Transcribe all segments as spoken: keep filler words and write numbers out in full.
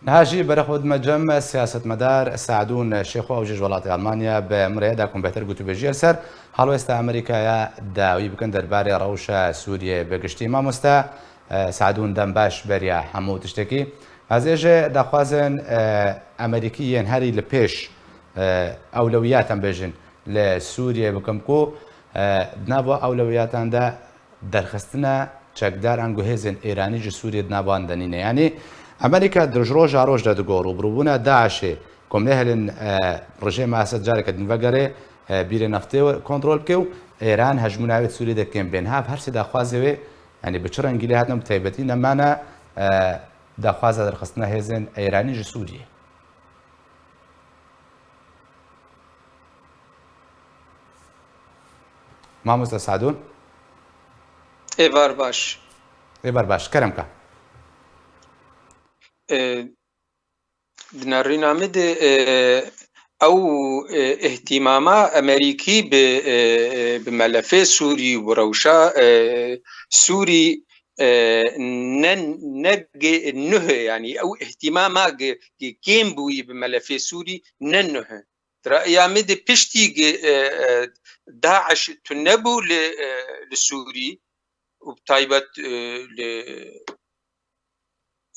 Niha jî berexwe dime cem siyasetmedar Seadûn Şêxo, ew jî ji welatê Almanya, bi min re ye, da ku em bêhtir gotûbêjiyê li ser helwesta Amerîkaya dawî bikin derbarê rewşa Sûriyeyê bi giştî. Mamoste, e, Seadûn, dem baş beriya hemû tiştekî. Ez ê ji daxwazên, e, Amerîkî yên herî li pêş, e, ewlewiyat em bêjin li Sûriyeyê bikim ku, e, di nav ewlewiyatan de derxistina çekdaran ku hêzên Êranî ji Sûriyê di nav wan de nîne. Yanî Amerîka di ji roja roj de digot rûbirûbûna DAIŞê ku em nehêlin, e, rejîma Esed careke din vegerê, e, bîrê neftê kontrol bike û Êran hejmûna wê di Sûriyê de kêm bê. Niha her sê daxwazê wê, yanî bi çi rengî lê hatin, bi taybetî nemane, e, daxwaza derxistina hêzên Êranî ji Sûriyê. Mamoste Sadûn. Êvar baş. Êvar baş, kerem ka. E, di nerîna min de, e, ew, e, îhtîmama Amerîkî bi, e, e, bi melefê Sûrî û bi rewşa, e, Sûrî, e, ne, ne ge-, nuh e, yanî ew îhtîmama ge-, ge-, kêm bûyî bi melefê Sûrî ne nuh e. Di raya min de piştî ge-, e, e, DAIŞ tune bû li, e, li Sûrî û bi taybet, e, li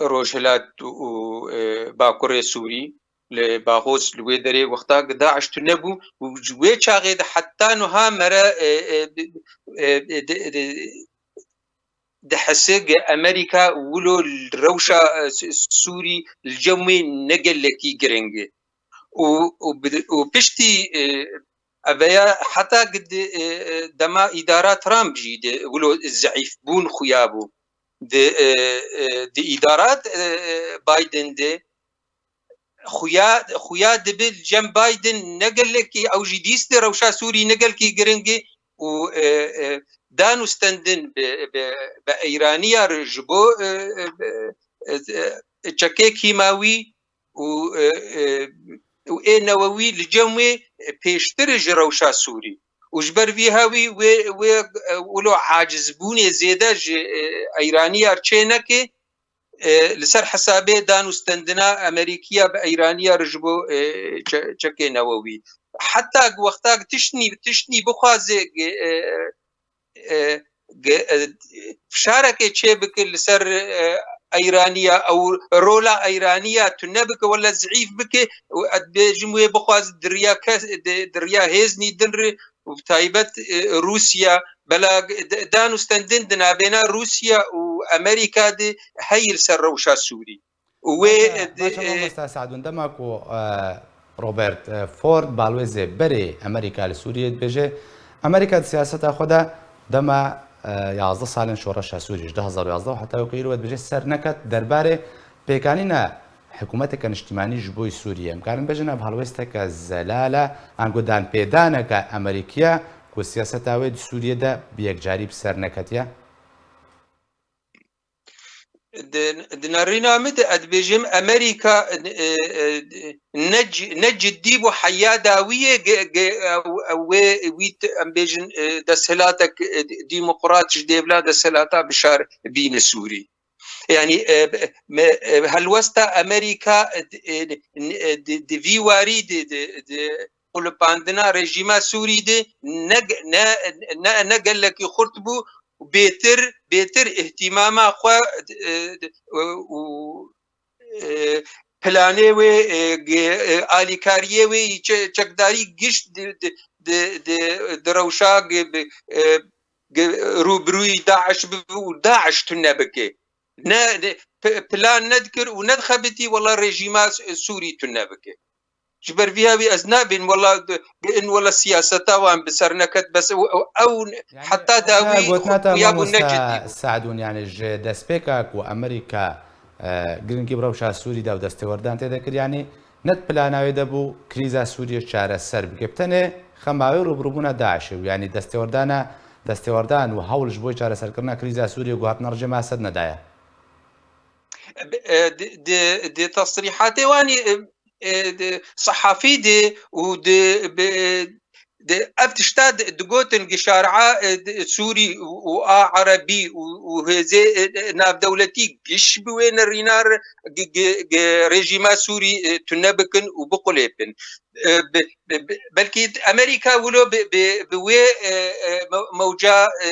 Rojhilat û, e, Bakurê Sûrî, li Baxûs, li wê derê wexta ge DAIŞ tune bû û ji wê çaxê de heta nuha mere, e, e, di, e, e, di, di, dihese ge Amerîka wilo li rewşa, e, Sûrî li cem wê ne gelekî giring e. Û, û bi, û piştî, e, eveya heta ge di, e, e, dema îdara Trump jî de wilo zeîfbûn xuya bû. Di, e, e, di îdara, e, e, Biden de xuya, xuya dibe li cem Biden ne gelekî, ew jî dîst de rewşa Sûrî ne gelekî giring e û, e, e, dan û stendin bi, bi, bi Eyraniya re ji bo, e, e, e, e, çekê kîmawî û, e, e, û ê newewî li cem wê, e, pêştir ji rewşa Sûrî. Û ji ber vî hewî wê, wê, e, wilo acizbûnê zêde ji, e, Eyraniya re çê neke, e, li ser hesabê dan û stendina Amerîkiya bi Eyraniya re ji bo, e, çe-, çekê newewî. Heta wexta tiştnî, tiştnî bixwaze, e, e, ge-, e, fişarekê çê bike li ser, e, Eyraniya, ew rola Eyraniya tune bike, wele zîf bike, û ez dibêjim wê bixwaz di riya kes, di, di riya hêznî din re, û bi taybet, e, Rûsya, bela d-, dan û stendin di navêna Rûsya û Amerîka de heye li ser rewşa Sûrî. Û wê, Baş e, di, baş e, e, mamosta Sadûn, dema ku, e, Robert, e, Ford, balwêzê berê Amerîka li Sûriyê dibêje, Amerîka di siyaseta xwe de dema, e, yazdeh salên şoreşa Sûriyê, ji du hezar û yazdeh heta weke îro dibêje, ser neket derbarê pêkanîna hikûmeteke niştimanî ji bo Sûriyê. Em karin bêjin ev helwêsteke zelal e, ango danpêdaneke Amerîkî ye ku siyaseta wê di Sûriyê de bi yekcarî bi ser neketiye? Di, di nerîna min de ez dibêjim, Amerîka, e, e, ne ci-, ne cidî bû heya dawiyê ge-, ge-, e, wê, wî t-, em bêjin, e, desthilatek, e, demokrat ji dêvla desthilata Bişar bîne Sûrî. Yanî, e, me, e, helwesta Amerîka, e, di, e, di, e, di, di vî warî di, di, di qulipandina rejîma Sûrî de ne, ne, ne, ne gelekî xurt bû, bêtir, bêtir îhtîmama xwe, e, û, e, planê wê, e, ge-, e, alîkariyê wê yî çe-, çekdarî gişt di, di, di, di, di rewşa ge-, bi, e, ge-, rûbirûyî DAIŞ bibe û DAIŞ tune bike. Ne, ne, p-, plan nedikir û nedixebitî wela rejîma S-, Sûrî tune bike. Ji ber vî hewî ez nabên wela, in wela siyaseta wan bi ser neket, bes ew, ew, ew Yani, heta dawî gotina te xuya bû, ne mamosta cidî bû. Sadûn, yani ji destpêka ku Amerîka, e, giringî bi rewşa Sûrî de û destêwerdan tê de kir, yani ne di plana wê de bû krîza Sûriyê çareser bike. Bi tenê xema wê rûbirûbûna DAIŞê bû, yani destêwerdana, destêwerdan û hewl ji bo çareserkirina krîza Sûriyê ku hatina rejîma Esed nedaye. E, di, di, di tesrîhatê wan, e, e, di sehafî de û di, bi, Di, ev tişta di, digotin gi şari'a, e, di, Sûrî û, û a Erebî û, û hêzê, e, e, navdewletî giş bi wê nerîna re, gi, gi, gi rejîma Sûrî, e, tune bikin û biqulêpin. E, bi, bi, bi, belkî Amerîka wilo bi, bi, bi wê, e, e, me-, mewca, e,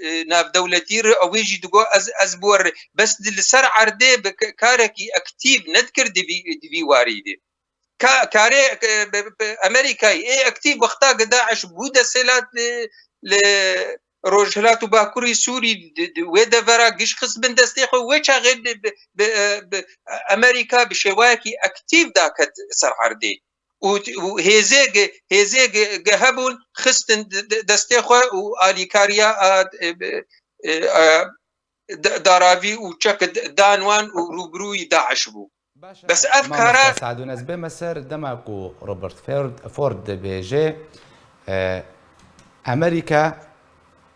e, navdewletî re, ew ê jî digot, ez, ez bi we re, bes di, li ser erdê bi k-, karekî aktîf nedikir di vî, di vî warî de. Ka-, karê, e, bi, bi, Amerîkayê ê aktîf wexta ki DAIŞ bû desthilat li, li Rojhilat û Bakurî Sûrî di, di, wê devera giş xist bin destê xwe, wê çaxê bi, bi, bi, e, bi, Amerîka bi şêwayekî aktîf daket ser erdê. Û, û hêzê ge, hêzê ge, ge hebûn xistin de, de, destê xwe û alîkariya a, e, bi, e, a, da-, daravî û çek d-, dan wan û rûbirûyî DAIŞ bû. Baş e, Bes ev mamosta kara Sadûn, ez bême ser dema ku Robert Ford, Ford dibêje, e, Amerîka,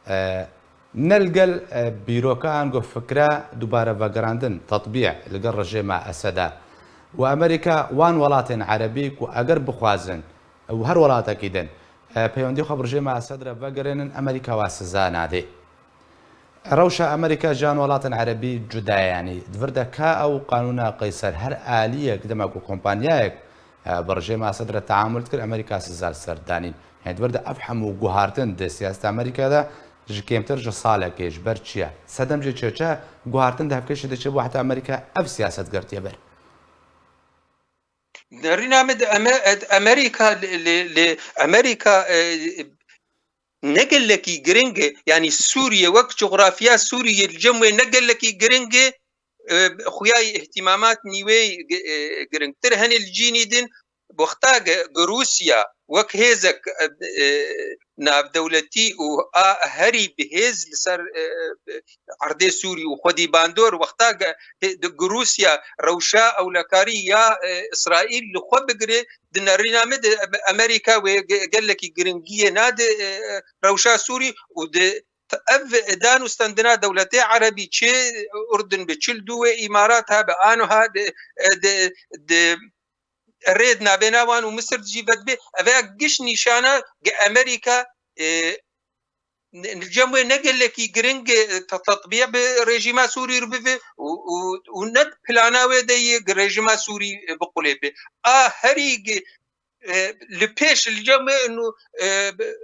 e, ne li gel, e, bîroka ango fikra dubare vegerandin, tatbî li gel rejêma Eseda. Û Amerîka wan welatên erebî ku eger bixwazin, û her welatekî din, e, peywendî xwe bi rejêma Esed re vegerênin, Amerîka wa siza nade. Rewşa Amerîka ji yan welatên erebî cuda ye, yanî di vir de ka ew qanûna Qeyser her aliyek dema ku kompanyayek, e, bi rejêma Esed re teamul dikir, Amerîka siza li ser danîn. Yanî di vir de ev hemû guhartin di siyaseta Amerîka de ji kêmtir ji salekê, ji ber çi ye? Sedem jê çêçe guhartin di hevkêşê de çêbû heta Amerîka ev siyaset girtiye ber. Nerîna min di Ame-, di Amerîka li, li, li Amerîka, e, ne gelekî giring e. Yanî Sûriye wek coxrafya Sûriye li cem wê ne gelekî giring e, e, xuya yî îhtîmamat nîwê gi-, e, giringtir hene li cînî din. Wexta gi, gi Rûsya wek hêzek, e, e, navdewletî û a herî bi hêz li ser, e, e, erdê Sûrî û xwedî bandor wexta gi, di, gi Rûsya rewşa ewlekarî ya, e, Îsraîl li xwe bigire, di nerîna min de Amerîka wê ge-, gelekî giringiyê nade, e, rewşa Sûrî û di ev dan û stendina dewletê erebî çi Urdun be, çi li dû wê Îmarat habe, aniha di, e, di, di rê di navêna wan û Misir de jî vedibe. Ev ya giş nîşana ge Amerîka, e, ne-, li cem wê ne gelekî giring, e, te-, tetbîq bi rejîma Sûrî re bibe û, û, û ne plana wê de yê gi rejîma Sûrî, e, biqulêpe. A herî gi-, e, li pêş li cem wê û, e, bi-,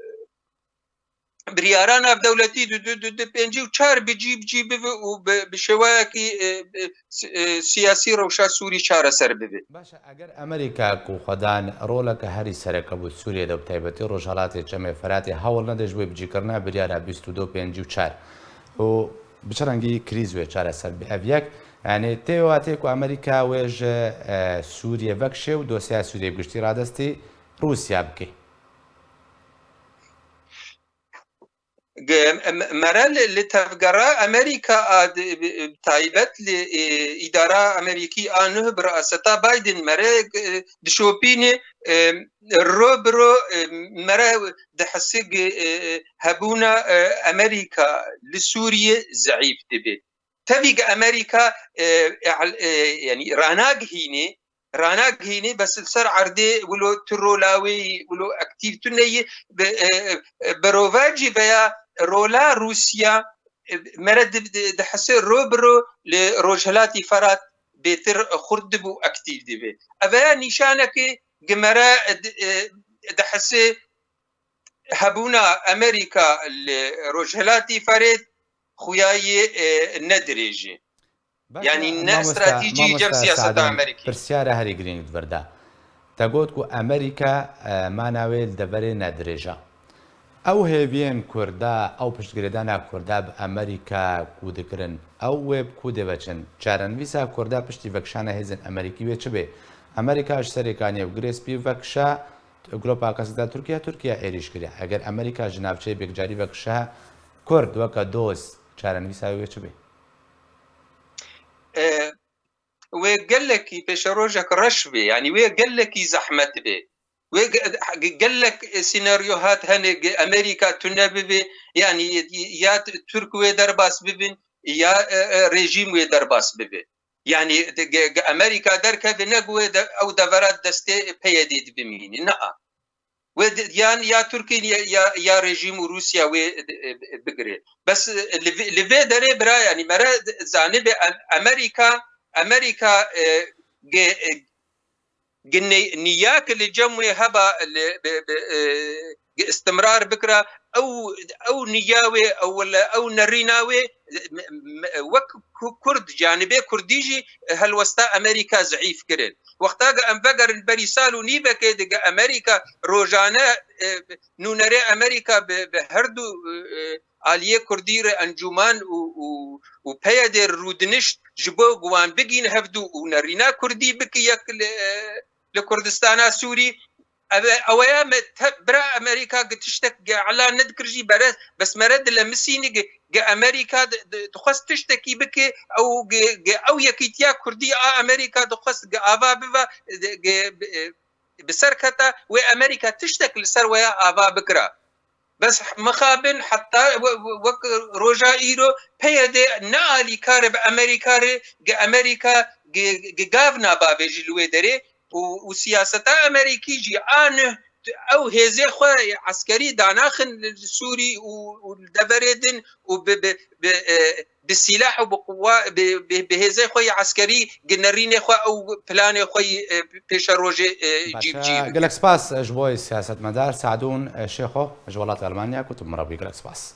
biryara navdewletî du, du, du, du pêncî û çar bi cî, bi cî bibe û bi, bi şêwayekî, e, e, si-, e, siyasî rewşa Sûrî çareser bibe. Baş e, eger Amerîka ku xwedan roleke herî sereke bû Sûriyê de, bi taybetî Rojhelatê Çemê Feratê hewl nede ji bo bicîkirina biryara bîst û du pêncî û çar û bi çi rengî krîz wê çareser be? Ev yek, yanî tê watê ku Amerîka wê ji, e, Sûriyê vekişê û dosyaya Sûriyê bi giştî radestî Rûsya bike. Ge-, em-, mere li, li tevgera Amerîka a di, bi, bi taybet li, e, îdara Amerîkî a nuh bi riaseta Biden mere, e, dişopîne, e, ro bi ro, e, mere dihisi ge-, e, hebûna, e, Amerîka li Sûriyê zeîf dibe. Tevî ge Amerîka, e, e, e, yanî ranagihîne, ranagihîne, bes li ser erdê wilo tu rola wê yî, wilo aktîf tu neyî, bi, e, e, berovajî veya rola Rûsya, e, mere di, di, dihese ro bi ro li Rojhilatî Ferat bêtir xurt dibû, aktîf dibe. Ev ya nîşanekê gi mere, e, di, e, dihese hebûna Amerîka li Rojhilatî Ferêt xuya yê, e, ne dirêj e. Baş e, yanî ne mamosta, stratejî cem mamosta siyaseta Sadûn, Amerîkî. Pirsyara herî girîng di vir de. Te got ku Amerîka, e, mana wê li deverê ne dirêj e. Ew hêviyên Kurda, ew piştgirêdana Kurda bi Amerîka ku dikirin, ew wê bi ku dê veçin? Çarenivîsa Kurda piştî vekişana hêzên Amerîkî wê çi bê? Amerîka ji serê kaniyê û Girê Spî vekişa, Gropa Qesida Tirkiye, Tirkiye êrîş kiriye. Eger Amerîka ji navçeyê bêkcarî vekişa, Kurd weke dost çarenivîsa wê çi bê? E, wê gelekî pêşerojek reş bê, yanî wê gelekî zehmet bê. Wê ge-, ge-, gelek senaryohat hene, ge-, Amerîka tune bibe, yanî ya Tirk wê derbas bibin, ya, e, e, rejîm wê derbas bibe. Yanî de-, ge-, ge-, Amerîka derkeve, ne ku wê de-, ew devera destê P Y D'ê de bimîne. Nea. Wê di- yan ya Tirkî ya, ya, ya rejîm û Rûsya wê e, e, bigire. Bes e, li vê- li vê derê bira yanî mere zanibê Em- Amerîka, Amerîka e, ge, e, ge ne- niya ki li cem wê heba li, bi, bi, e, ge istimrar bikira, ew, ew niya wê, ew, wele ew nerîna wê, me- me- wek Ku- Kurd, canibê Kurdî jî helwesta Amerîka zeîf kirin. Wexta ge em vegerin berî sal û nîvekê de ge Amerîka rojane e, nûnerê Amerîka bi, bi her du e, aliyê Kurdî re encûman û, û, û peyedê rûdinişt ji bo ku wan bigîn hevdu û nerîna Kurdî biki yek li, li Kurdistana Sûrî. Ev, eweya me te, bira Amerîka gi tiştek gi elan nedikir jî bere, bes mere dilemisînî gi, gi Amerîka di- di- dixwest tiştekî bike, ew gi, gi ew yekîtiya Kurdî a Amerîka dixwest gi ava biva, gi, bi, bi ser keta wê Amerîka tiştek li ser weya ava bikira. Bes mixabin heta we- we- wek roja îro P Y D ne alîkar e bi Amerîka re, gi Amerîka gi, gi gav nabavêjî li wê derê û, û siyaseta Amerîkî jî a nuh ew hêzê xwe eskerî danaxin li Sûrî û, û li deverê din û bi, bi, bi, e, bi sîlah û bi quwa, bi, bi, bi hêzê xwe yê eskerî gi nerînê xwe ew planê xwe yî, e, pêşerojê, e, cî bi cî bike. Gelek spas ji bo siyasetmedar Sadûn, e, Şêxo ji welatê Almanya ku tu min re bûyî. Gelek spas.